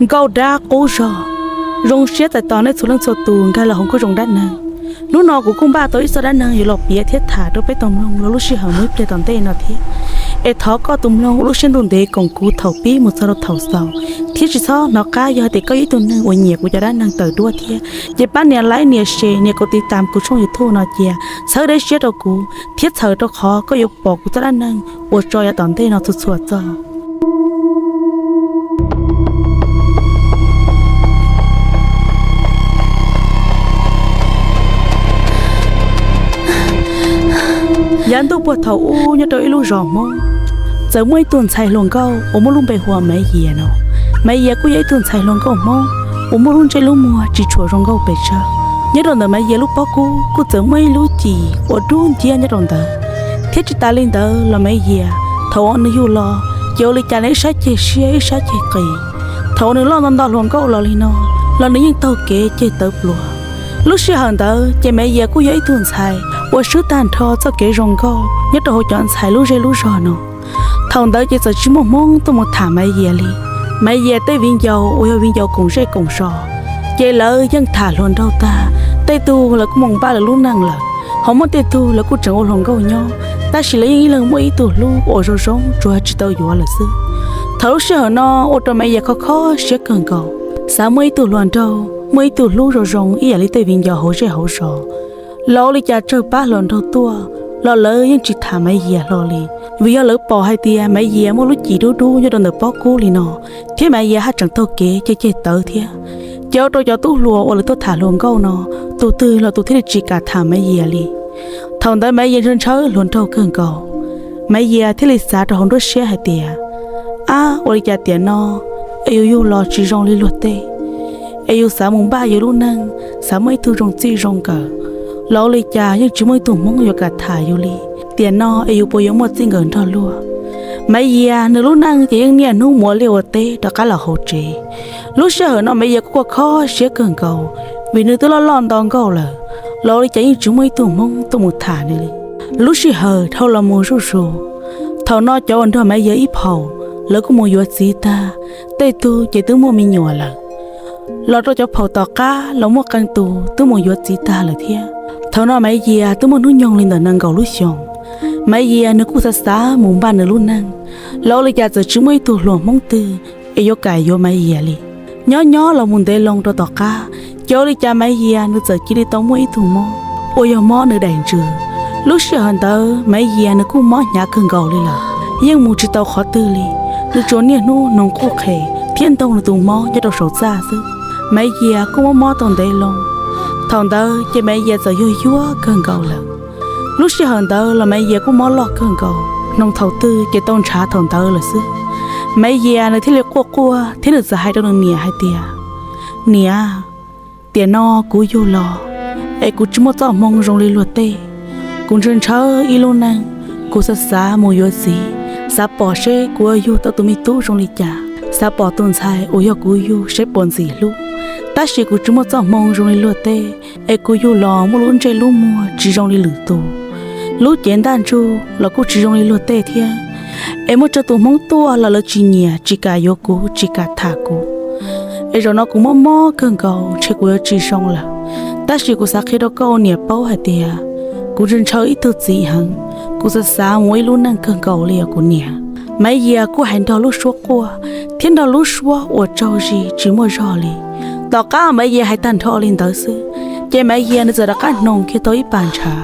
Nkauj dab qub zog, zoo siab txais tos nej txhua leej txhua tus nkag los hauv Nkauj Zoo dab neeg. Hnub no kuv kuj npaj tau ib txoj dab neeg yuav los piav thiab tham rau peb tau mloog rau lub sij hawm mus ib pliag tom ntej no thiab. Es thov koj tus mloog ua lub siab ntuj ntev koom kuv thaum pib mus txog rau thaum xaus, thiab tsis txhob hnov qab yog hais tias koj yog ib tug neeg uas nyiam kuv cov dab neeg tawm duab thiab, ces pab nias like, nias share, nias kaum tiv tam kuv tshooj YouTube no cia, txhawb dej siab rau kuv thiab txhawm rau qhov koj yuav pom kuv txoj dab neeg uas tso yav tom ntej no txhua txhua txoj. Yav ntuj puag thaum ub nyob rau ib lub zos Hmoob, txawm muaj ib tug ntxhais hluas nkauj uas muaj lub npe hu ua Maiv Yias no. Maiv Yias kuj yog ib tug ntxhais hluas nkauj Hmoob uas muaj lub ntsej lub muag tsis tshua zoo nkauj pes tsawg. Nyob rau ntawm Maiv Yias lub pob kub kuj txawm muaj ib lub cim uas dub nciab nyob rau ntawd. Thiab tsis tas li ntawd los Maiv Yias thaum uas nws yug los ces ua li cas nws ib sab ceg siab ib sab ceg qis. Thaum uas nws loj nto nto hluas nkauj los li no los nws yeej taug kev ceg tawv pluas. Lub sij hawm ntawd ces Maiv Yias kuj yog ib tug ntxhais uas swb tag nrho txoj kev zoo nkauj nyob rau hauv cov ntxhais lub zej lub zog no. Thaum ntawd ces txawm tsis muaj Hmoob tuaj mus tham Maiv Yias li. Maiv Yias tej viv ncaus uas yog viv ncaus koom zej koom zos, ces lawv yeej tham hluas nraug tag, tej tug lawv kuj mus npaj lawv lub neej lawm, ho muaj tej tug lawv kuj tseem ua hluas nkauj nyob, tab sis lawv yeej ib leeg muaj ib tug hlub uas zoo zoo tsuas tsis tau yuav lawm xwb. Thaum lub sij hawm no ua rau Maiv Yias kho kho siab kawg nkaus, xav muaj ib tug hluas nraug, muaj ib tug hlub zoo zoo ib yam li tej viv ncaus hauv zej hauv zos. Los ua li cas tsawg pab hluas nraug tuaj los lawv yeej tsis tham Maiv Yias hlo li, vim yog lawv pom hais tias Maiv Yias muaj lub cim dub dub nyob rau ntawm pob kub li no, thiab Maiv Yias haj tseem taug kev ceg ceg tawv thiab. Ces ua rau cov tub hluas uas lawv tuaj tham hluas nkauj no, tus twg los tus thiaj li tsis kam tham Maiv Yias li. Thaum ntawd Maiv Yias ntshaw ntshaw hluas nraug kawg nkaus, Maiv Yias thiaj li xav rau hauv nruab siab hais tias, ab, ua li cas tiam no es yus yug los tsis zoo li luag tej, es yus xav mus npaj yus lub neej, xav muaj ib tug zoo txij zoo nkawm, los ua li cas yeej tsis muaj ib tug Hmoob yuav kam tham yus li. Tiam no es yus puas yuav muaj txij nkawm nrog luag? Maiv Yias nws lub neej ces yeej niaj hnub mus ua liaj ua teb rov qab los hauv tsev. Lub sij hawm no Maiv Yias kuj kho kho siab kawg nkaus, vim nws twb loj loj nto nkauj lawm, los ua li cas yeej tsis muaj ib tug Hmoob tuaj mus tham nws li. Lub sij hawm dhau los mus zuj zus, thaum no cov uas nrog Maiv Yias ib phaum, lawv kuj mus yuav txiv tag, tej tug ces twb muaj me nyuam lawm. Los rau cov phaum tom qab los muaj qee tus twb mus yuav txiv tag lawm thiab. Thaum no Maiv Yias twb muaj hnub nyoog li ntawm nees nkaum lub xyoos. Maiv Yias nws kuj xav xav mus npaj nws lub neej, los ua li cas txawm tsis muaj ib tug hluas Hmoob twg es yuav kam yuav Maiv Yias li. Nyob nyob los mus ntev loo rau tom qab, ces ua li cas Maiv Yias nws txawm cia li tau muaj ib tug mob uas yog mob nws daim ntsws. Lub sij hawm ntawd Maiv Yias nws kuj mob hnyav kawg nkaus li lawm, yeej mus tsis tau qhov twg li. Nws tsuas niaj hnub hnoos quj qhem thiab ntaug nws tus mob nyob rau saum txaj xwb. Maiv Yias kuj mob mob tau ntev loo. Thaum ntawd ces Maiv Yias txawm yuag yuag kawg nkaus lawm. Lub sij hawm ntawd los Maiv Yias kuj mob loj kawg nkaus, hnoos thaum twg ces tau ntshav thaum ntawd lawm xwb. Maiv Yias nws thiaj li quaj quaj thiab nws txawm hais rau nws niam hais tias, niam, tiam no kuv yug los es kuv tsis muaj txoj hmoo zoo li luag tej. Kuv ntshaw ntshaw ib lub neej, kuv xav xav mus yuav txiv, xav pom seb kuv yuav yug tau tus me tub zoo li cas, xav pom tus ntxhais uas yog kuv yug seb puas ntxim hlub. Tab sis kuv tsis muaj txoj hmoo zoo li luag tej, es kuv yug los muaj lub ntsej lub muag tsis zoo li lwm tus. Lub cev ntaj ntsug los kuj tsis zoo li luag tej thiab. Es muaj tsawg tus Hmoob tuaj los lawv tsis nyiam, tsis kam yuav kuv, tsis kam tham kuv. Es zaum no kuv mob mob kawg nkaus, ntshe kuv yuav tsis zoo lawm. Tab sis kuv xav qhia rau koj ua niam paub hais tias kuv ntshaw ntshaw ib tug txiv heev, kuv xav xav mus ua ib lub neej kawg nkaus li os kuv niam. Maiv Yias kuj hais nrog lub suab quaj thiab nrog lub suab uas tsaug zis tsis muaj zog li. Tom qab Maiv Yias hais tag nrho li ntawd xwb, ces Maiv Yias nws txawm rov qab hnoos kiag tau ib pas ntshav,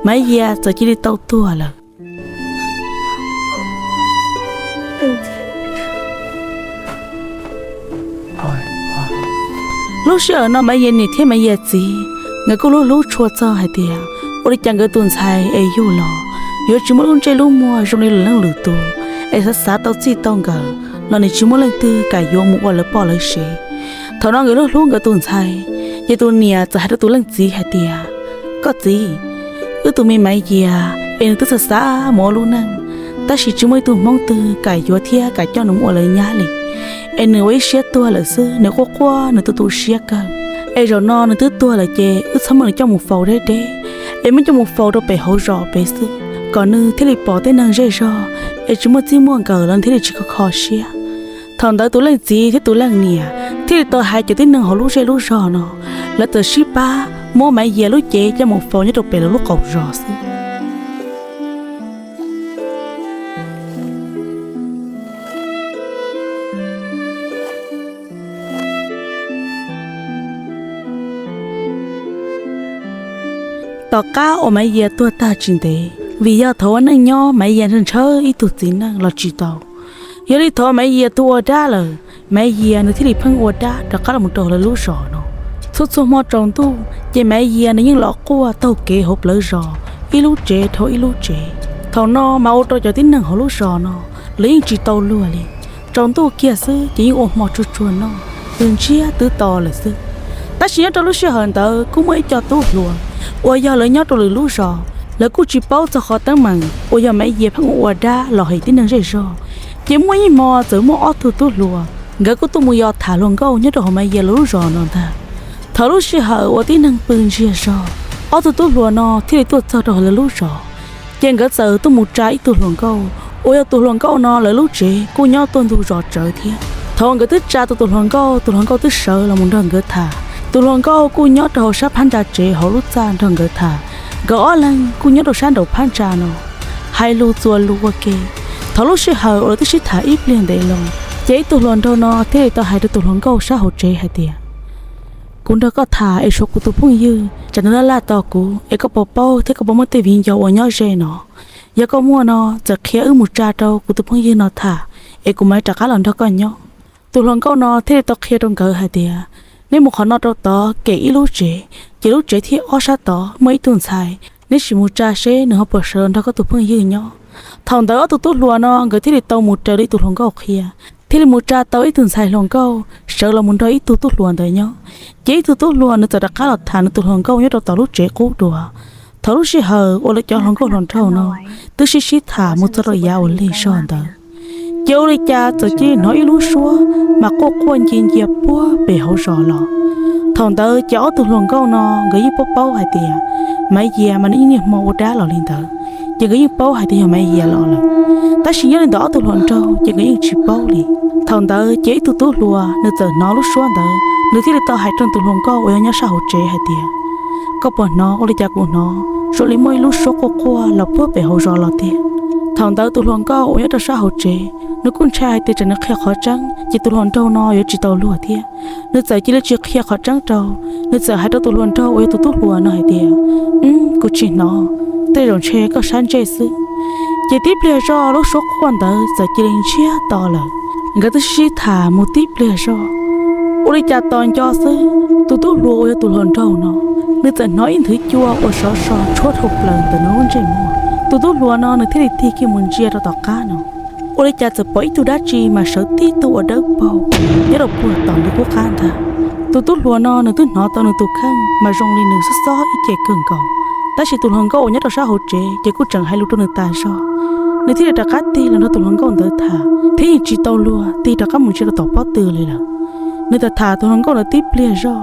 Maiv Yias txawm cia li tau tuag lawm. Lub sij hawm no Maiv Yias niam thiab Maiv Yias txiv nkawd kuj hlub hlub tshua txog hais tias ua li cas nkawd tus ntxhais es yug los yuav tsis muaj lub ntsej lub muag zoo li lwm leej lwm tus, es xav xav tau txij tau nkawm los nws tsis muaj leej twg kam yuav mus ua lawv poj lawv sev. Thaum no nkawd hlub hlub nkawd tus ntxhais, ces tus niam txawm hais rau tus leej txiv hais tias, koj txiv, wb tus me Maiv Yias es nws twb xav xav mus ua lub neej, tab sis tsis muaj ib tug Hmoob twg kam yuav thiab kam coj nws mus ua lawv nyab li. Es nws ua ib siab tuag lawm xwb, nws quaj quaj nws tu tu siab kawg. Es zaum no nws twb tuag lawm ces wb txhob muab nws coj mus faus deb deb, es muab coj mus faus rau pem hauv zos pem xwb, kom nws thiaj li pom tej neeg zej zog, es tsis muaj txij muaj nkawm los nws thiaj li tsis kho kho siab. Thaum ntawd tus leej txiv thiab tus leej niam thiaj li tau hais cov tib neeg hauv lub zej lub zog no, lawv txawm sib pab muab Maiv Yias lub cev coj mus faus nyob rau pem lawv lub qaum zos xwb. Tom qab uas Maiv Yias tuag tag tsis ntev, vim yog thaum ua neej nyob Maiv Yias ntshaw ntshaw ib tug txiv neej los tsis tau. Yog li thaum Maiv Yias tuag ua dab lawm, Maiv Yias nws thiaj li pheej ua dab rov qab los mus rau lawv lub zos no. Txhua txhua hmo tsaus ntuj ces Maiv Yias nws yeej los quaj taug kev hauv plawv zos, ib lub tsev dhau ib lub tsev. Thaum no mas ua rau cov tib neeg hauv lub zos no lawv yeej tsis tau luag li. Tsaus ntuj kiag xwb ces yeej ua hmo tsuag tsuag noj, twb ntsiag twb to lawm xwb. Tab sis nyob rau lub sij hawm ntawd kuj muaj ib co tub hluas uas yog lawv nyob rau lwm lub zos, lawv kuj tsis paub txog qhov teeb meem uas yog Maiv Yias pheej ua ua dab los hais tib neeg zej zog. Ces muaj ib hmo txawm muaj ob tug tub hluas, nkawd kuj tuaj mus yos tham hluas nkauj nyob rau hauv Maiv Yias lawv lub zos no ntag. Thaum lub sij hawm uas tib neeg pw ntsiag zog, ob tug tub hluas no thiaj li tuaj txog rau hauv lawv lub zos. Ces nkawd txawm tuaj mus tsa ib tug hluas nkauj, uas yog tus hluas nkauj no lawv lub tsev kuj nyob tuaj ntug zos tsawv thiab. Thaum nkawd twb tsa tau tus hluas nkauj, tus hluas nkauj twb sawv los mus nrog nkawd tham. Tus hluas nkauj kuj nyob rau hauv sab phab ntsa tsev hauv lub txaj nrog nkawd tham. Nkawd ob leeg kuj nyob rau sab nraum phab ntsa no, hais lus txuas lus ua ke. Thaum lub sij hawm uas lawv twb sib tham ib pliag ntev lawm, ces ib tug hluas nraug no thiaj li tau hais rau tus hluas nkauj sab hauv tsev hais tias, kuv nrog koj tham es tshuav kuv tus phooj ywg, tsam nws laj laj tos kuv es koj puas paub thiab koj puas muaj tej viv ncaus uas nyob ze no. Yog koj muaj no txawm qhia wb mus tsa rau kuv tus phooj ywg no tham, es kuv mam rov qab los nrog koj nyob. Tus hluas nkauj no thiaj li tau qhia rau nkawd hais tias, nej mus qhov no rau tod kem ib lub tsev, ces lub tsev thiab ob sab tod muaj ib tug ntxhais, neb sim mus tsa seb nws ho puas sawv los nrog koj tus phooj ywg nyob. Thaum ntawd ob tug tub hluas no nkawd thiaj li tau mus raws li tus hluas nkauj qhia, thiaj li mus tsa tau ib tug ntxhais hluas nkauj sawv los mus nrog ib tug tub hluas ntawd nyob. Ces ib tug tub hluas nws txawm rov qab los tham nws tus hluas nkauj nyob rau tom lub tsev qub dua. Thaum lub sij hawm uas lawv cov hluas nkauj hluas nraug no twb sib sib tham mus txog rau yav uas lig zog ntawd, ces ua li cas txawm cia li hnov ib lub suab mas quaj quaj ncia ncia puag pem hauv zos los. Thaum ntawd ces ob tug hluas nkauj no nkawd yeej paub paub hais tias Maiv Yias mas nws yeej niaj hmo ua dab los li ntawd, ces nkawd yeej paub hais tias yog Maiv Yias los lawm. Tab sis nyob li ntawm ob tug hluas nraug ces nkawd yeej tsis paub li. Thaum ntawd ces ib tug tub hluas nws txawm hnov lub suab ntawd, nws thiaj li tau hais rau tus hluas nkauj uas yog nyob sab hauv tsev hais tias, koj puas hnov ua li cas kuv hnov zoo li muaj ib lub suab quaj quaj los puag pem hauv zos los tiag? Thaum ntawd tus hluas nkauj uas nyob rau sab hauv tsev nws kuj ntshai hais tias tsam nws qhia qhov tseeb ces tus hluas nraug no yuav tsis tau luag thiab. Nws txawm cia li tsis qhia qhov tseeb rau, nws txawm hais rau tus hluas nraug uas yog tus tub hluas no hais tias, kuv tsis hnov, tej zaum ntshe koj sab ntsej xwb. Ces tib pliag zoj lub suab quaj ntawd txawm cia li ntsiag to lawm. Nkawd twb sib sib tham mus tib pliag zoj, ua li cas tos nco xwb, tus tub hluas uas yog tus hluas nraug no, nws txawm hnov ib nthwv cua uas sov so tshuab dhau plaws ntawm nws lub ntsej muag. Tus tub hluas no nws thiaj li tig kiag mus ntsia rau tom qab no, ua li cas txawm pom ib tug dab tsi mas sawv tib tug ua dawb paug nyob rau puag tom nws qub qab ntag. Tus tub hluas no nws twb hnov tau nws tus kheej mas zoo li nws xob xob ib ce kawg nkaus. Tab sis tus hluas nkauj uas nyob rau sab hauv tsev ces kuj tseem hais lus rau nws tas zog. Nws thiaj li rov qab tig los nrog tus hluas nkauj ntawd tham thiab yeej tsis tau luag tig rov qab mus ntsia rau tom pob tw li lawm. Nws tham tham tus hluas nkauj ntawd tib pliag zoj,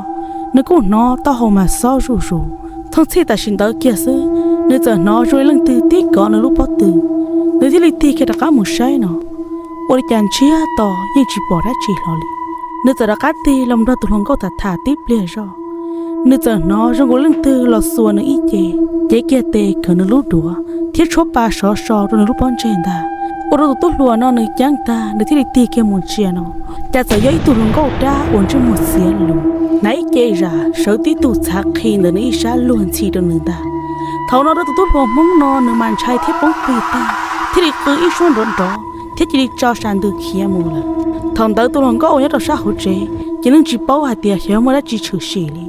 nws kuj hnov taub hau mas xob zuj zus. Thooj txhij tam sim ntawd kiag xwb, nws txawm hnov zoo li leej twg tib kov nws lub pob tw. Nws thiaj li tig kiag rov qab mus saib no, ua li cas ntsiag to yeej tsis pom dab tsi hlo li. Nws txawm rov qab tig los nrog tus hluas nkauj tham tham tib pliag zoj, nws txawm hnov zoo nkaus leej twg los xuas nws ib ce, cev kiag tes khawm nws lub duav thiab tshuab pa sov so rau nws lub pob ntseg ntag. Ua rau tus tub hluas no nws ceeb tag, nws thiaj li tig kiag mus ntsia no, cas txawm yog ib tug hluas nkauj dab uas ntsej muag txiav lus, hnav ib ce zam sawv tib tug txhav qhi ntawm nws ib sab luag ntxhi rau nws ntag. Thaum no rau tus tub hluas Hmoob no nws mas ntshai thiab poob plig tag, thiaj li qw ib suab nrov nrov thiab cia li tso sa ntws khiav mus lawm. Thaum ntawd tus hluas nkauj uas nyob rau sab hauv tsev ces nws tsis paub hais tias xyov muaj dab tsi tshwm sim li,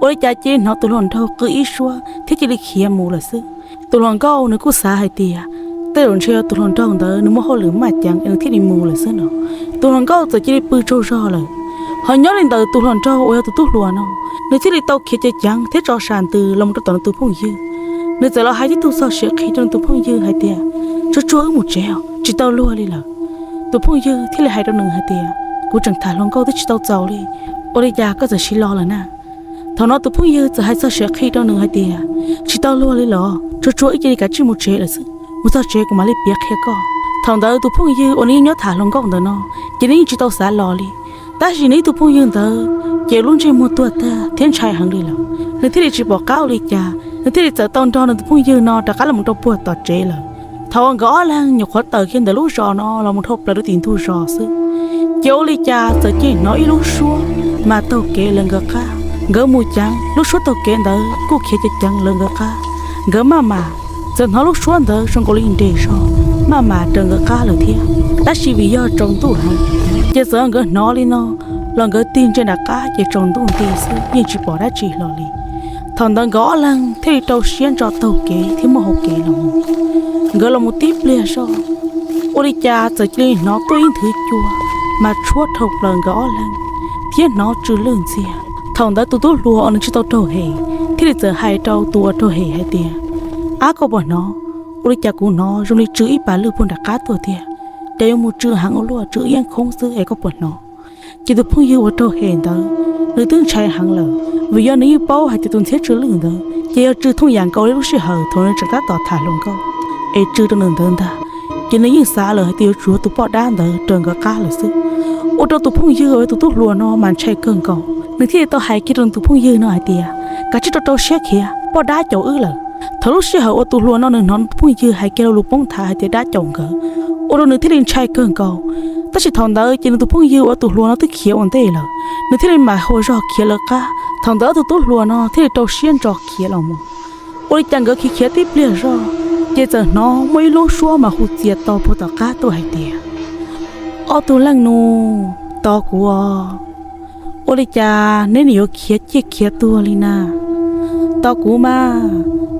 ua li cas cia li hnov tus hluas nraug qw ib suab thiab cia li khiav mus lawm xwb. Tus hluas nkauj nws kuj xav hais tias tej zaum ntshe yog tus hluas nraug ntawd nws muaj hauj lwm maj ceev es nws thiaj li mus lawm xwb no. Tus hluas nkauj txawm cia li pw tsaug zog lawm. Ho nyob li ntawd tus hluas nraug uas yog tus tub hluas no, nws thiaj li tau khiav ceev ceev thiab tso sa ntws los mus rau tom nws tus phooj ywg. Nws txawm los hais tib tug txog siav qhi rau nws tus phooj ywg hais tias, tsuag tsuag wb mus tsev os, tsis tau luag li lawm. Tus phooj ywg thiaj li hais rau nws hais tias, kuv tseem tham hluas nkauj twb tsis tau txaus li, ua li cas koj txawm siv los lawm na? Thaum no tus phooj ywg txawm hais txog siav qhi rau nws hais tias, tsis tau luag li los, tsuag tsuag wb cia li kav tsij mus tsev lawm xwb, mus txog tsev kuv mam li piav qhia koj. Thaum ntawd tus phooj ywg uas nws yeej nyob tham hluas nkauj ntawd no, ces nws yeej tsis tau xav los li. Tab sis nws ib tug phooj ywg ntawd ces lub ntsej muag tuag tag thiab ntshai heev li lawm, nws thiaj li tsis pom qab ua li cas, nws thiaj li txawm tau nrog nws tus phooj ywg no rov qab los mus rau puag tom tsev lawm. Thaum uas nkawd ob leeg nyuam qhuav tawm kiag ntawm lub zos no los mus dhau plaws rau tim ntug zos xwb, ces ua li cas txawm cia li hnov ib lub suab mas taug kev lawv nkawd qab. Nkawd mus ceev lub suab taug kev ntawd kuj khiav ceev ceev lawv nkawd qab. Nkawd maj mam txawm hnov lub suab ntawd zoo nkaus li nres zog maj mam raws nkawd qab lawm thiab, tab sis vim yog tsaus ntuj heev, ces txawm nkawd hnov li no los nkawd tig ntsia nram qab ces tsaus ntuj nti xwb yeej tsis pom dab tsi hlo li. Thaum ntawd nkawd ob leeg thiaj li rau siab ntso taug kev thiab muaj hau kev los mus. Nkawd los mus tib pliag zoj, ua li cas txawm cia li hnov tuaj ib nthwv cua mas tshuab dhau plaws nkawd ob leeg thiab hnov tsw lwj ntxiag. Thaum ntawd tus tub hluas uas nws tsis tau raug hem thiaj li txawm hais rau tus uas raug hem hais tias, Ab, koj puas hnov? Ua li cas kuv hnov zoo li tsw ib pas lwj puag nram qab tuaj tiag, ces yuav mus tsw heev ua luaj, tsw ib yeeb khoob xwb es koj puas hnov? Ces tus phooj ywg uas raug hem ntawd, nws twb ntshai heev lawm, vim yog nws yeej paub hais tias tus ntxhiab tsw lwj ntawd ces yog tsw thooj yam nkaus li lub sij hawm thaum nws tseem tab tom tham hluas nkauj es tsw rau nws ntawd ntag. Ces nws yeej xav lawm hais tias yuav tsum yog tus poj dab ntawd raws nkawd qab lawm xwb. Ua rau tus phooj ywg uas yog tus tub hluas no mas ntshai kawg nkaus, nws thiaj li tau hais kiag rau nws tus phooj ywg no hais tias, Kav tsij rau rau siab khiav, poj dab caum wb lawm. Thaum lub sij hawm uas tus hluas no nws hnov nws tus phooj ywg hais kiag lo lus poob nthav hais tias dab caum nkawd, ua rau nws thiaj li ntshai kawg nkaus. Tab sis thaum ntawd ces nws tus phooj ywg uas tus hluas no twb khiav ua ntej lawm, nws thiaj li mam hu zog khiav lawv qab. Thaum ntawd ob tug tub hluas no thiaj li rau siab ntso khiav los mus. Ua li cas nkawd khiav khiav tib pliag zoj, ces txawm hnov muaj ib lub suab mas hu txias to puag tom qab tuaj hais tias, Ob tug leej nus, tos kuv os! Ua li cas neb nim yuav khiav ciaj khiav tuag li na? Tos kuv mas,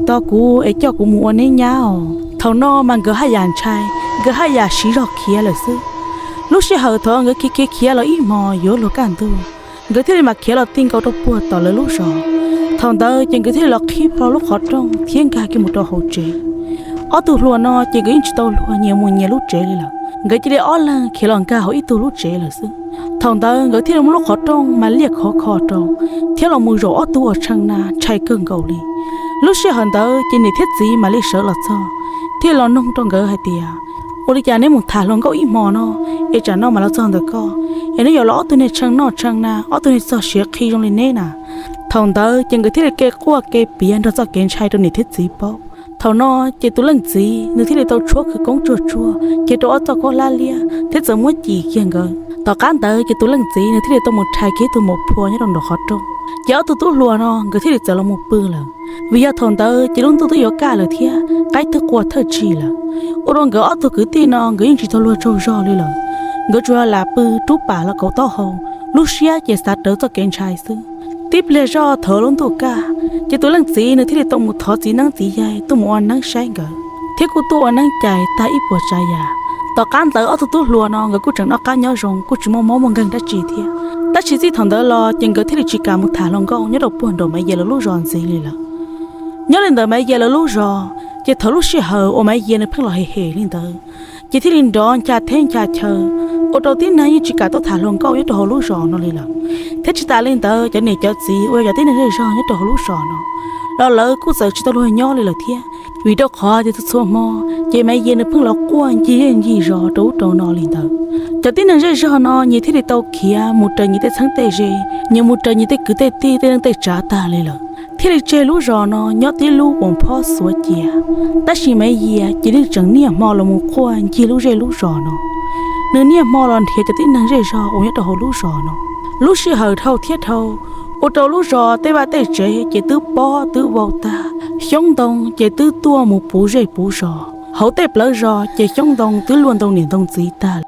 tos kuv es coj kuv mus ua neb nyab os! Thaum no mas nkawd haj yam ntshai, nkawd haj yam siv zog khiav lawm xwb. Lub sij hawm thaum nkawd khiav khiav khiav los ib hmos yuav luag kaj ntug, nkawd thiaj li mam khiav los ti nkaus rau puag tom lawv lub zos. Thaum ntawd ces nkawd thiaj li los qhib plho lub qhov rooj thiab nkag kiag mus rau hauv tsev. Ob tug hluas no ces nkawd yeej tsis tau luag nyias mus nyias lub tsev li lawm, nkawd cia li ob leeg khiav los nkag hauv ib tug lub tsev lawm xwb. Thaum ntawd nkawd thiaj li muab lub qhov rooj mas liaj khov kho rau, thiab los mus zaum ob tug uas tshee na ntshai kawg nkaus li. Lub sij hawm ntawd ces niam thiab txiv mam li sawv los txog, thiaj los noog rau nkawd hais tias, Ua li cas neb mus tham hluas nkauj ib hmo no, es tsam no mam los txog ntawm koj, es neb yuav los ob tug niag tshee noj tshee na, ob tug niag txog siav qhi zoo li neb na? Thaum ntawd ces nkawd thiaj li kev quaj kev piav nrog txoj kev ntshai rau niam thiab txiv paub. Thaum no ces tus leej txiv nws thiaj li tau tshuab khawv koob tsuag tsuag kiag rau ob txoj khaub hlab liab thiab txawm muab cim kiag nkawd. Tom qab ntawd ces tus leej txiv nws thiaj li tau mus rhais kiag ib tug maum phua nyob rau nraum qhov rooj, ces ob tug tub hluas no nkawd thiaj li txawm los mus pw lawm. Vim yog thaum ntawd ces lub ntuj twb yuav kaj lawm thiab qaib twb qua thawj tsig lawm, ua rau nkawd ob tug kwv tij no nkawd yeej tsis tau luag tsaug zog li lawm. Nkawd tsuas yog lam pw rub pam los kauv taub hau, lub siab ces xav rawv txoj kev ntshai xwb. Tib pliag zoj thaum lub ntuj kaj, ces tus leej txiv nws thiaj li tau mus thov txiv neeb txiv yaig tuaj mus ua neeb saib nkawd, thiab kuj tuaj ua neeb cais tag ib puas tsav yam. Tom qab ntawd ob tug tub hluas no nkawd kuj tseem noj qab nyob zoo, kuj tsis muaj mob muaj nkeeg dab tsi thiab. Tab sis txij thaum ntawd los ces nkawd thiaj li tsis kam mus tham hluas nkauj nyob rau puag nraum Maiv Yias lawv lub zos ntxiv li lawm. Nyob li ntawd Maiv Yias lawv lub zos, ces thaum lub sij hawm uas Maiv Yias nws pheej los hem hem li ntawd, ces thiaj li nrov ncha teb ncha chaw, ua rau tib neeg yeej tsis kam tuaj tham hluas nkauj nyob rau hauv lub zos no li lawm. Thiab tsis tas li ntawd, cov niam cov txiv uas yog cov tib neeg zej zog nyob rau hauv lub zos no los lawv kuj txawm tsis tau luag nyob li lawm thiab, vim rau qhov tias txhua txhua hmo ces Maiv Yias nws pheej los quaj ncig zej ncig zos rau ub rau no li ntawd. Cov tib neeg zej zog no nyias thiaj li tau khiav mus raws nyias tej txheeb tej ze, nyias mus raws nyias tej kwv tej tij tej neej tej tsav tag li lawm, thiaj li tseg lub zos no nyob tib lub uas phob xuav cia. Tab sis Maiv Yias ces nws tseem niaj hmo los mus quaj ncig lub zej lub zos no. Nws niaj hmo los nrhiav cov tib neeg zej zog uas nyob rau hauv lub zos no. Lub sij hawm dhau thiab dhau, ua rau lub zos tej vaj tej tsev ces twb pob twb vau tag, xyoob ntoo ces twb tuaj mus puv zej puv zos, hauv tej plawv zos ces xyoob ntoo twb luaj ntoo niam ntoo txiv tag.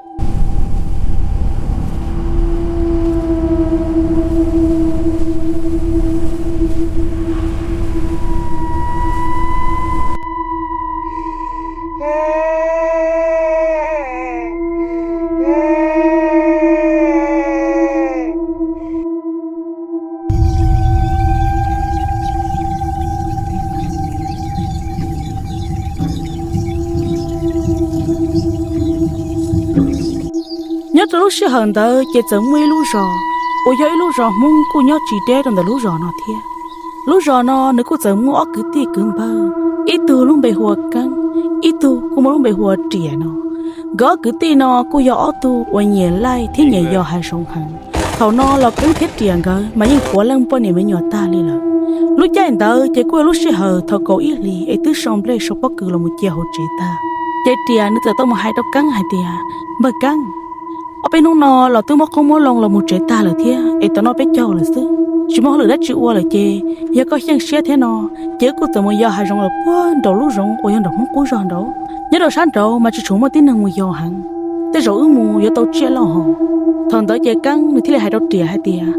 Nyob rau lub sij hawm ntawd ces txawm muaj ib lub zos uas yog ib lub zos Hmoob kuj nyob tsis deb rau ntawm lub zos no thiab. Lub zos no nws kuj txawm muaj ob kwv tij kwv npawg, ib tug lub npe hu ua Keeb, ib tug kuj muaj lub npe hu ua Riam no. Nkawd ob kwv tij no kuj yog ob tug uas nyiam laij thiab nyiam yos hav zoov heev. Thaum no los Keeb thiab Riam nkawd mas yeej puav leej poj niam me nyuam tag li lawm. Lub caij ntawd ces kuj yog lub sij hawm thaum kaum ib hlis es twb sau nplej sau pob kws los mus cia hauv tsev tag. Ces Riam nws txawm tau mus hais rau Keeb hais tias, Npawg Keeb, ob peb hnub no los twb muab qoob muab loo los mus tsev tag lawm thiab es tau noj peb caug lawm xwb, tsis muaj hauj lwm dab tsi ua lawm ces yog koj xyeej siab thiab no, ces wb kuj txawm mus yos hav zoov lawm puag nraum lub zoov uas yog nraum Hmoob qub zog nraud. Nyob rau sab nraud mas tsis tshua muaj tib neeg mus yos heev, tej zaum wb mus yuav tau tsiaj loj hos. Thaum ntawd ces Keeb nws thiaj li hais rau Riam hais tias,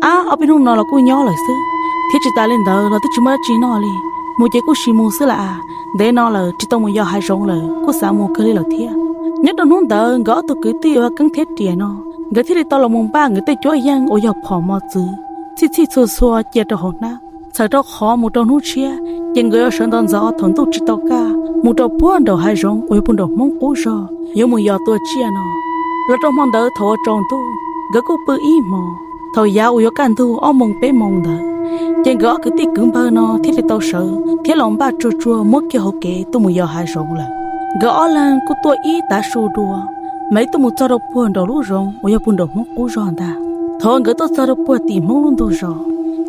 Ab, ob peb hnub no los kuj nyob lawm xwb, thiab tsis tas li ntawd los twb tsis muaj dab tsi noj li, mus ces kuj sis mus xwb las. Ntev no lawm tsis tau mus yos hav zoov lawm, kuj xav mus kawg li lawm thiab. Nyob rau hnub ntawd nkawd ob tug kwv tij uas Keeb thiab Riam no, nkawd thiaj li tau los mus npaj nkawd tej cuab yeej uas yog phom mos txwv, txhij txhij txhua txhua cia rau hauv hnab. Txhawm rau qhov mus rau hnub tshiab, ces nkawd yuav sawv ntxov ntxov thaum ntuj tsis tau kaj mus rau puag nraum hav zoov uas yog puag nraum Hmoob qub zog yuav mus yos tua tsiaj no. Los rau hmo ntawd thaum ua tsaus ntuj, nkawd kuj pw ib hmos. Thaum yav uas yuav kaj ntug ob moos peb moos ntawd, ces nkawd ob kwv tij kwv npawg no thiaj li tau sawv thiab los npaj tsuag tsuag muab kiag hauv kev tuaj mus yos hav zoov lawm. Nkawd ob leeg kuj tuaj ib tav su dua, mam li tuaj mus txog rau puag nraum lub zoov uas yog puag nraum Hmoob qub zog ntag. Thaum nkawd tuaj txog rau puag tim Hmoob lub ntug zos,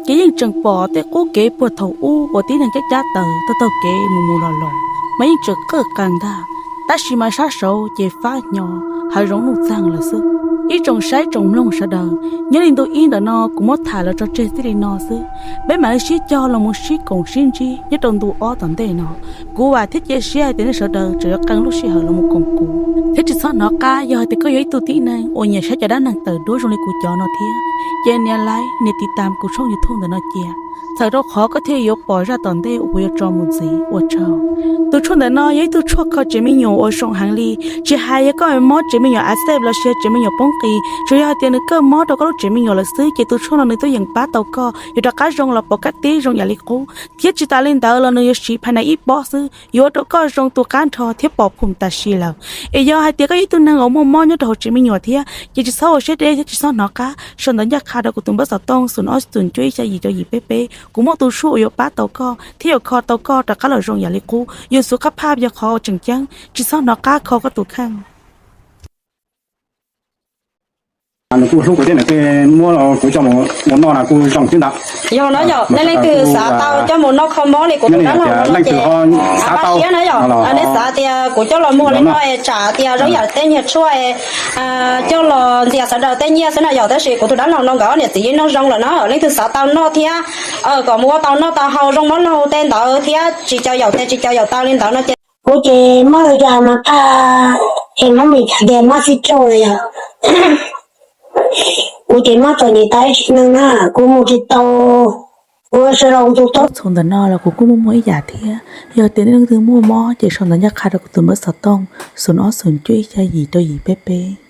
ces yeej tseem pom tej qub kev puag thaum ub uas tib neeg cab cab taws taug taug kev mus mus los los, mas yeej tseem qawj qees ntag. Tab sis mas sab saud ces fab hnyo, hav zoov nuj txeeg lawm xwb. Ib tsoom saib tsoom mloog sawv daws, nyob li ntu ib ntawm no kuv muab tham los tso tseg txij li no xwb. Peb mam li sib cog los mus sib koom sib ntsib nyob rau ntu ob tom ntej no. Kuv vam thiab cia siab hais tias nej sawv daws tseem yuav qee lub sij hawm los mus koom kuv, thiab tsis txhob hnov qab yog hais tias koj yog ib tug tib neeg uas nyiam saib cov dab neeg tawm duab zoo li kuv cov no thiab, ces nias like nias tiv tam kuv tshooj YouTube ntawm no cia, txhawm rau qhov koj thiaj yuav pom zaj tom ntej uas kuv yuav tso mus ntxiv. Ua tsaug. Tus tshuaj ntawm no yog ib tug tshuaj kho tsev me nyuam uas zoo heev li. Tsis hais yog koj mob tsev me nyuam a xej los sis yog tsev me nyuam poob qis, tsuas yog hais tias nws kawj mob rau koj lub tsev me nyuam lawm xwb, ces tus tshuaj no nws tuaj yeem pab tau koj yuav rov qab zoo los pom kaj tib zoo yam li qub. Thiab tsis tas li ntawd los nws yuav siv phais nais ib pob xwb, yuav ua rau koj zoo tu qab nrho thiab pom phom tam sim lawm. Es yog hais tias koj yog ib tug neeg uas muaj mob nyob rau hauv tsev me nyuam thiab, ces tsis txhob ua siab deb thiab tsis txhob hnov qab, sau ntawv ncaj qha rau kuv tus npawb xov tooj xoom ob xoom cuaj ib xya yim rau yim peb peb. Kuv muaj tus tshuaj uas yuav pab tau koj thiab yuav kho tau koj rov qab los zoo yam li qub. Yus xub qab phaj yog qhov uas tseem ceeb, tsis txhob hnov qab kho koj tus kheej. Nws kuj hlub kuv thiab nws thiaj muab kuv coj mus noj no kuj zoo xwb ntag. Yog no yom, nej leej twg xav tau coj mus noj kho mob li kuv tus dab laug no ces, siab na yom, nej xav tias kuv coj los muag li no es tsam tias zoo yam tej niag tshuaj coj los ntxias sawv daws tej nyiaj xwb na yom, tab sis kuv tus dab laug no nkawd ob niam txiv yeej noj zoo lawm na. Leej twg xav tau noj thiab kom mus ua tau noj tau haus zoo mob laug tej ntawd thiab tsis cov yaum tes tsis cov yaum taw li ntawd no ces kuv ces mob li cas mas phaj, es mob li cas tias mob xib coj yom. Kuv ces mob txom nyem tas ib sim neej na, kuv mus tsis tau, kuv sawv los kuv tus tub txhua ntawm no los kuv kuj muaj muaj ib yam thiab. Yog tias nej leej twg muaj mob ces sau ntawv ncaj qha rau kuv tus npawb xov tooj xoom ob xoom cuaj ib xya yim rau yim peb peb.